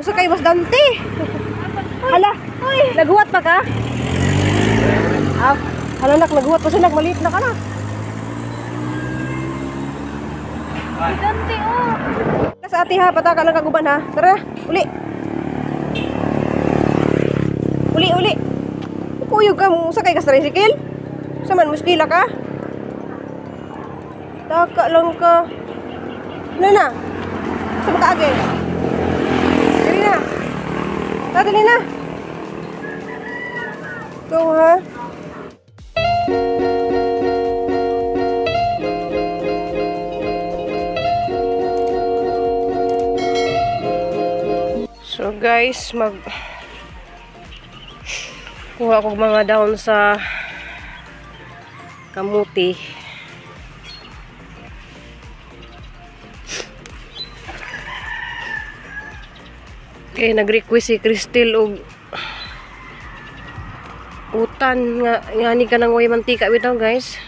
Usa kay Mas Dante. Hala, naghuwat pa ka? Ah, hala nak, naghuwat pa siya, nak, maliit na ka na. Si Dante, oh. Sa ate ha, pataka lang kaguban ha. Tara, uli. Uli, uli. Kuyog ka mo, sakay ka sa tricycle? Sa man, muskila ka? Taka lang ka. Ano na? Sa makaagi? Dali na. Tara, dali na. Go ha. So guys, mag kuha ko mga down sa kamuti. Okay, nag-request si Cristel og utan nga ngani ka nang way mantika bitaw, guys.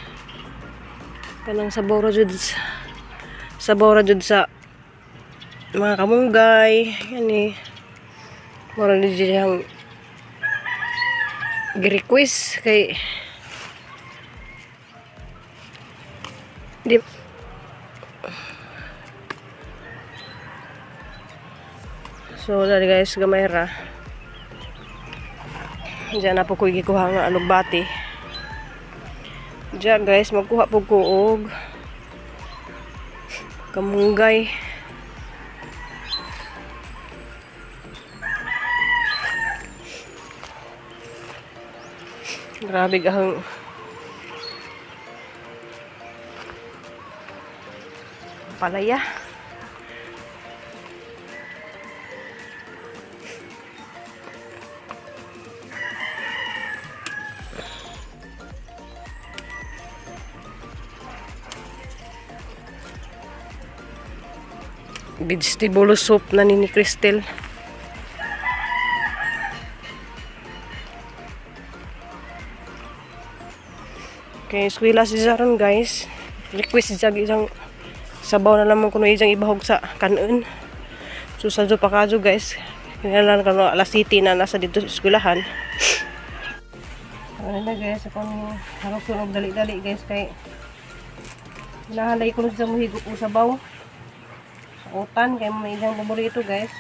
Kanang sabaw ra jud sa mga kamunggay yani mura ni siyang gi-request kay di. So dali guys, gamay ra diyan na po ko gikuha nga alugbati diyan, guys. Magkuha po ko og kamunggay. Grabe ang palaya. Vegetable soup na ni Cristel. Okay, eskwela si Zaron, guys. Request siya isang sabaw na lamang kuno isang ibahog sa kanon. So sa pa kajo, guys. Kinalan kano alas city na nasa dito sa eskwelahan. Ano na guys, akong harap sunog dali-dali, guys, kay hinahalay ko na siya muhigop o sabaw. Sa utan kay may isang paborito, guys.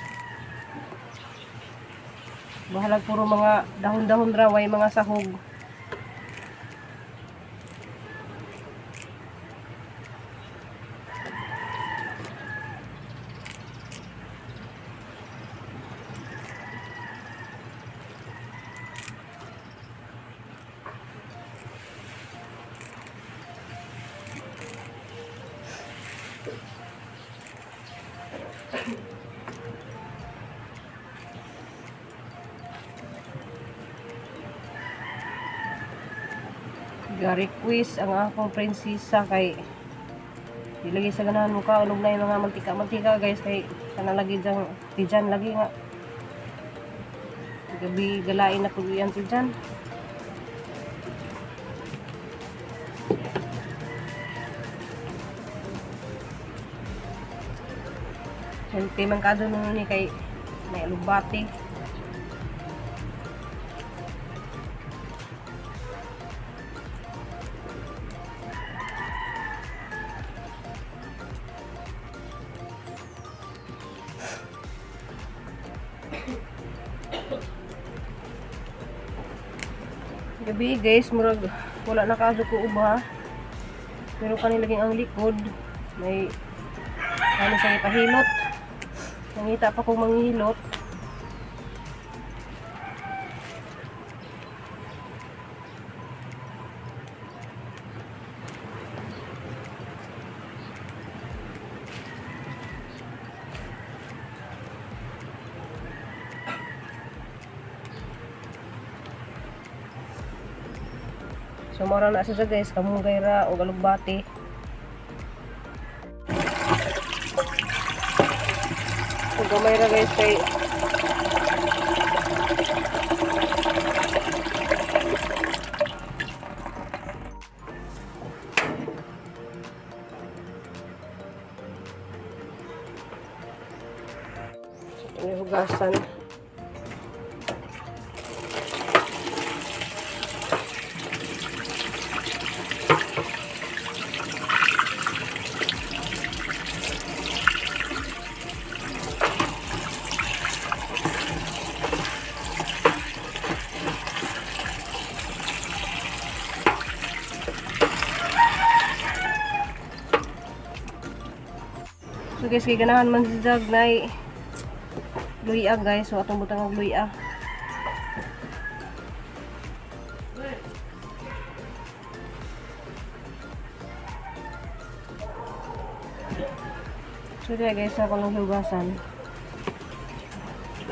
Bahalag puro mga dahon-dahon ra way mga sahog. Ga-request ang akong prinsesa kay dilagay sa ganahan mo ka ulog na yung mga mantika-mantika, guys, kay kana lagi dyan tijan lagi nga gabi galain na pag iyan tijan. Healthy man ka nun ni kay may alugbati. Gabi guys, murag wala na kaso ko uba. Pero kanilaging ang likod, may ano siya ipahilot. Nangita pa kong manghilot. So mora na siya, guys, kamunggay ra o alugbati. So gamay ra, guys, kay hugasan. Hugasan. So guys, kay ganahan man si Zag na luya, guys. So atong butang og luya. So diya, guys, ako lang hugasan.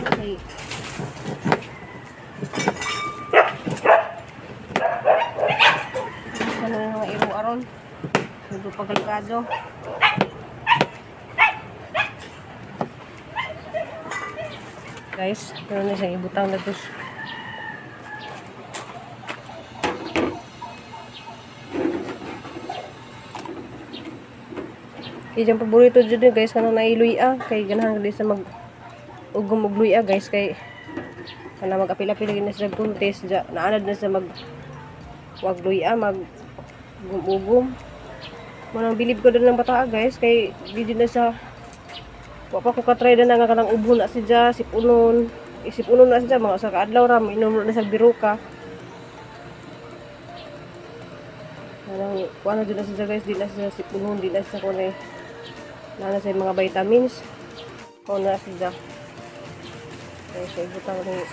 Okay. Ano yung mga iro aron? So pagkalkado. Guys, pero na siyang ibutang na to. Kay dyan paborito dyan din, guys, kanang nailuya. Kay ganahan di sa mag ugom og luya, guys, kay kana mag-apil-apil na siya contest dya naanad na siya mag wag luya, mag ugom-ugom. Manang bilib ko doon ng bata, guys, kay di na siya, wa pa ko katry na nga kanang ubo na siya, sipunon. Isipunon na siya mga usa ka adlaw ra inom na sa biruka. Kanang kuan na jud na siya, guys, di na siya sipunon, di na siya kunay na na sa mga vitamins. Kuan na siya. Kaya siya ibutang ni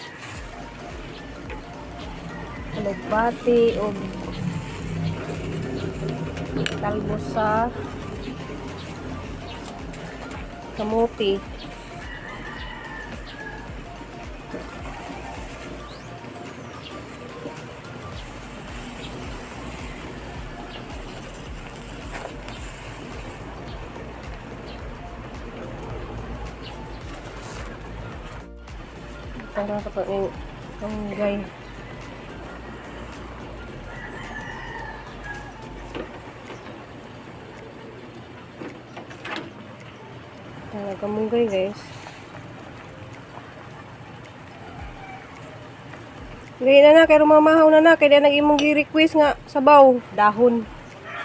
alugbati o talbos sa kamote. Tanggal ko to yung kanggay. Tanggal kamunggay, guys. Gaya na na, kay rumamahaw na na, kaya nang imong gi-request nga sabaw, dahon.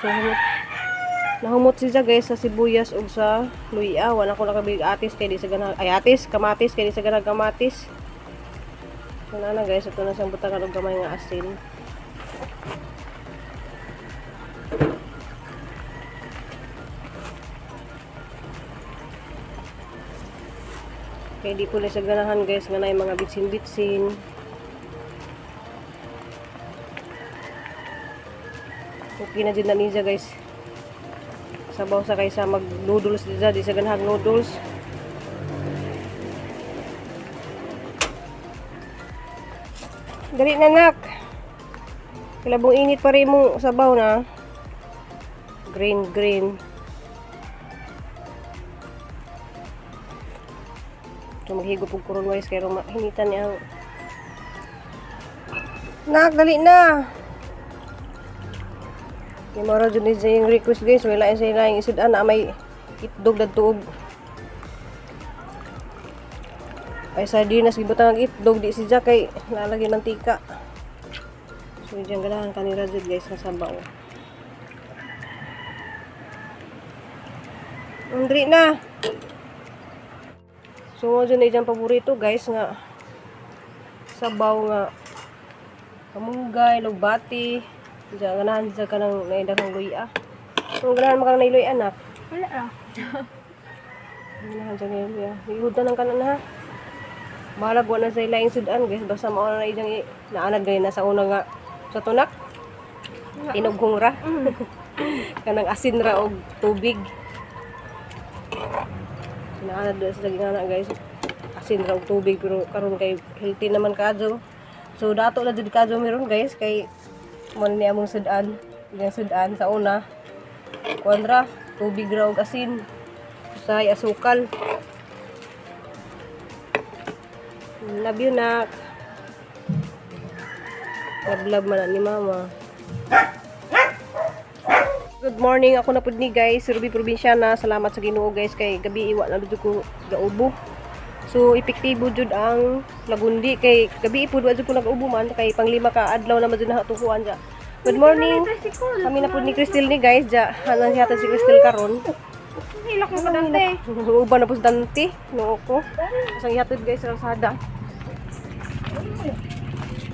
So, humot. Nahumot siya, guys, sa sibuyas ug sa luya. Wala ko nakabig atis kay di sa ganang, ay atis, kamatis kay di sa ganang kamatis. So na na, guys, ito na siyang butangan og gamay nga asin. Kay di po na siya ganahan, guys, nga naay mga bitsin-bitsin. Okay na dyan na niya, guys. Sabaw sa kaysa mag noodles dyan, di sa ganahag noodles. Dali na, nak. Kilabong init pa rin mo sabaw na. Green, green. So maghigop og kuron, guys, kay hinitan niya ang. Nak, dali na. Yung mga radyo ni yung request, guys, wala yung sa ilang isudan na may itdog na tuog. Ay sardinas, gibutang ang itdog, di si Jack kay nalagay mantika. So diyan ganahan kanila jud, guys, nga sabaw. Andri na. So mo jud na dyan paborito, guys, nga sabaw nga kamunggay, lugbati. Diyan ganahan siya kanang naidakang luya. Kung ganahan mo kanang nailuya, anak. Wala ah. Ganahan siya ngayon luya. Ihud na ng kanan ha. Bahalag wa na sa ilaing sudan, guys. Basta mauna na ijang naanad gani na sa una nga sa tunak. Tinughong ra. Kanang asin ra og tubig. Naanad na sa gingana, guys. Asin ra og tubig pero karon kay healthy naman kaadto. So dato na jud kaadto meron, guys, kay mo ni among sudan. Iyang sudan sa una. Kuan ra, tubig ra og asin. Usahay asukal. Love you, nak. Love, love man na ni mama. Good morning, ako na pud ni, guys, Ruby Provinciana. Salamat sa Ginoo, guys, kay gabi iwa na jud ko gaubo. So epektibo jud ang lagundi kay gabi pud wa jud ko nag-ubo man kay panglima ka adlaw na man jud na tukuan ja. Good morning. Kami na pud ni Cristel ni guys ja. Hanan siya si Cristel karon. Hilak mo ka, Dante. Uban na po si Dante. Noo ko. Asang ihatod guys sa kalsada.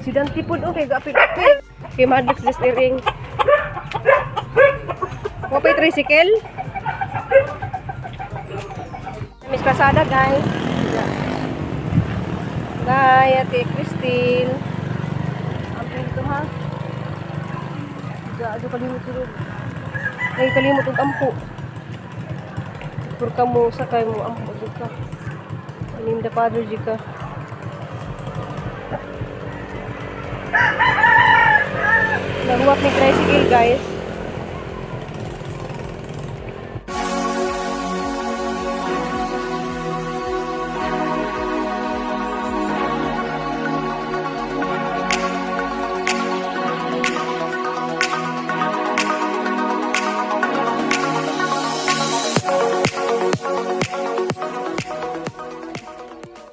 Si Dante po, okay, gaapil-apil. Kay Maddox just ring. Mo pa tricycle? Miss Kalsada guys. Bye, Ate Christine. Ang pinto ha. Diya, kalimot tulog. Ay, kalimot og ampo. Pur ka mo, sakay mo, ampo jud ka. Anim da father jud ka. Nahuwat ni tricycle guys.